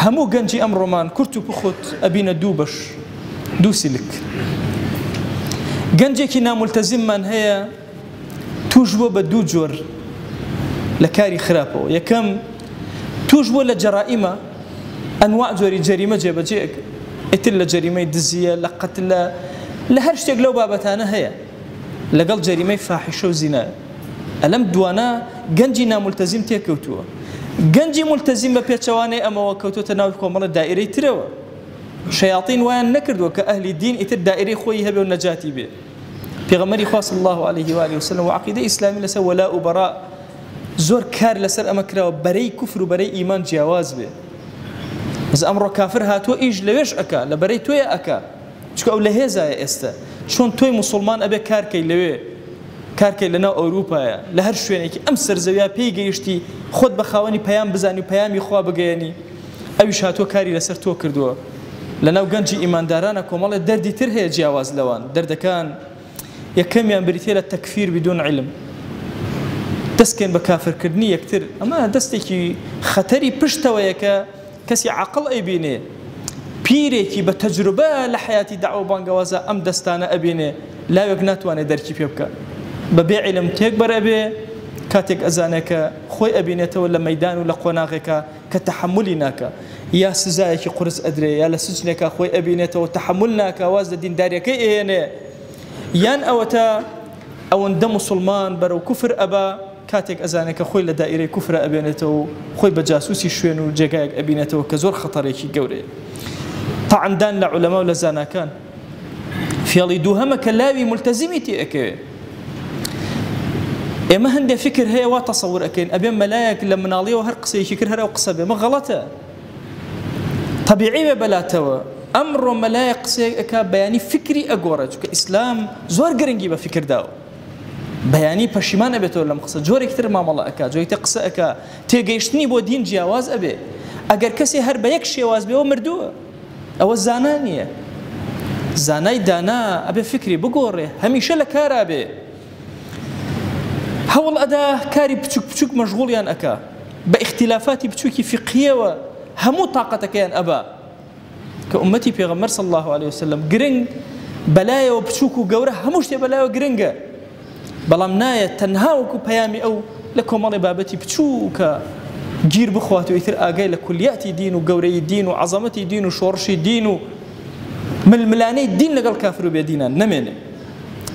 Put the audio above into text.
هەموو گەنجی ئەمڕۆمان کورت و پوخت ئەبینە دوو بەش، دوو سلک. گەنجێکی نامولتەزیممان هەیە توش بووە بە دوو جۆر لە کاری خراپەوە. یەکەم توش بووە لە جەرائیمە، ئەنواع جۆری جەریمە جێبەجێ ئەکا، ئیتر لە جەریمەی دزیە، لە قەتلە، لە هەر شتێک لەو بابەتانە هەیە، لەگەڵ جەریمەی فاحیشە و زینا. ئەلەم دوانە گەنجی نامولتەزیم تێکەوتووە. گەنجی مولتەزیم بە پێچەوانەی ئەمەوە کەوتۆتە ناو کۆمەڵە دائیرەی ترەوە. شەیاطین وایان نەکردووە کە ئەهلی دین ئیتر دائیرەی خۆی هەبێ و نەجاتی بێ. پێغەمبەری خوا صلی الله علیه و آله وسلم و عقیدەی ئیسلامی لەسەر وەلاء و بەراء زۆر کار لەسەر ئەمە کراوە بەرەی کوفر و بەرەی ئیمان جیاواز بێ. بەس ئەمڕۆ کافر هاتووە ئیش لەوێش ئەکا، لە بەرەی تۆیە ئەکا، چونکە ئەو لە هێزایە ئێستە. چۆن تۆی موسڵمان ئەبێ کارکەی لەوێ، کارکەی لەناو ئەوروپایە، لە هەر شوێنێکی ئەم سەرزەویا پێی گەیشتی خۆت بە خاوەنی پەیام بزانی و پەیامی خوا بگەیەنی، ئەویش هاتووە کاری لەسەر تۆ کردووە. لەناو گەنجی ئیماندارانە کۆمەڵێ دەردی تر هەیە جیاواز لەوان. دەردەکان یەکەمیان بریتیە لە تەکفیر بدون علم، دەستکەین بە کافرکردنی یەکتر. ئەمە دەستێکی خەتەری پشتەوەیە کە کەسی عەقڵ ئەیبینێ، پیرێکی بە تەجروبە لە حەیاتی دەعوە و بانگەوازا ئەم دەستانە ئەبینێ، لاوێک ناتوانێ دەرکی پێ بکا. بە بێ عیلم تێک بەر ئەبێ، کاتێک ئەزانێ کە خۆی ئەبینێتەوە لە مەیدان و لە قۆناغێکا کە تەحەمولی ناکا، یا سزایەکی قورس ئەدرێ، یا لە سجنێکا خۆی ئەبینێتەوە تەحەمول ناکا واز لە دینداریەکەی ئەهێنێ، یان ئەوەتا ئەوەندە موسڵمان بەرەو کوفر ئەبا، کاتێک ئەزانێ کە خۆی لە دائیرەی کوفرا ئەبێنێتەوە و خۆی بە جاسوسی شوێن و جێگایەک ئەبینێتەوە کە زۆر خەتەرێکی گەورەیە. تەعندان لە عولەما و لە زاناکان فێڵی دووهەمە کە لاوی مولتەزیمی تێ ئەکەوێ. ئێمە هەندێ فکر هەیە وا تەسەور ئەکەین ئەبێ مەلایەک لە مناڵیەوە هەر قسەیەکی کرد هەر ئەو قسە بێ. مە غەڵەتە. تەبیعی بێ بەلاتەوە. ئەمڕۆ مەلایەک قسەیەک ئەکا بەیانی فکری ئەگۆڕێ، چونکە ئیسلام زۆر گرنگی بە فکر داوە. بەیانی پەشیمان ئەبێتەوە لەم قسە، جۆرێکی تر مامەڵە ئەکا، جۆرێکی تر قسە ئەکا، تێگەیشتنی بۆ دین جیاواز ئەبێ. ئەگەر کەسێ هەر بە یەک شێواز بێ ئەوە مردووە، ئەوە زانا نییە. زانای دانا ئەبێ فکری بگۆڕێ، هەمیشە لە کارا بێ. هەوڵ ئەدا کاری بچوک بچوک مەشغوڵیان ئەکا، بە ئیختیلافاتی بچوکی فیقهیەوە هەموو تاقەتەکەیان ئەبا. کە ئوممەتی پێغەمبەر صلی اللە علیە وسلم گرنگ بەلایەوە بچووک و گەورە هەموو شتێ بەلایەوە گرنگە، بەڵام نایەت تەنها وەکو پەیامی ئەو لە کۆمەڵی بابەتی بچووکە گیر بخوات و ئیتر ئاگای لە کولیاتی دین و گەورەی دین و عەزەمەتی دین و شۆڕشی دین و ململانێی دین لەگەڵ کافر و بێدینان نەمێنێ.